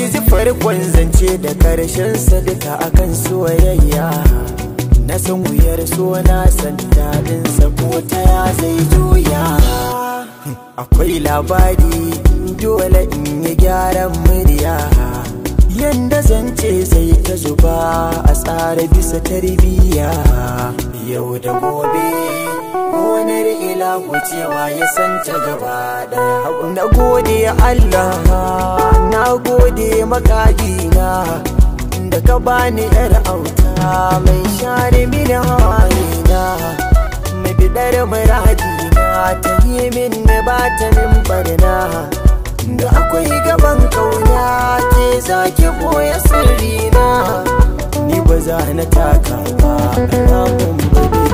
Ki ji farkon zance da karshen sadaka akan soyayya. Na san wuyar so, na san daɗin sa, ko ta ya zai juya. Akwai labari, dole in yi gyaran murya. Yanda zance zai ta zuba a tsara bisa tarbiyya. Yau da gobe gonar ilahu cewa ya santa gaba daya. Na gode Allah, na gode makagina da ka bani yar auta mai share mini hawayena, mai bidar muradina, ta yi min ba ta min barna. Da akwai gaban kauna, ke zaki boye sirrina, ni ba za na taka ba, na mun.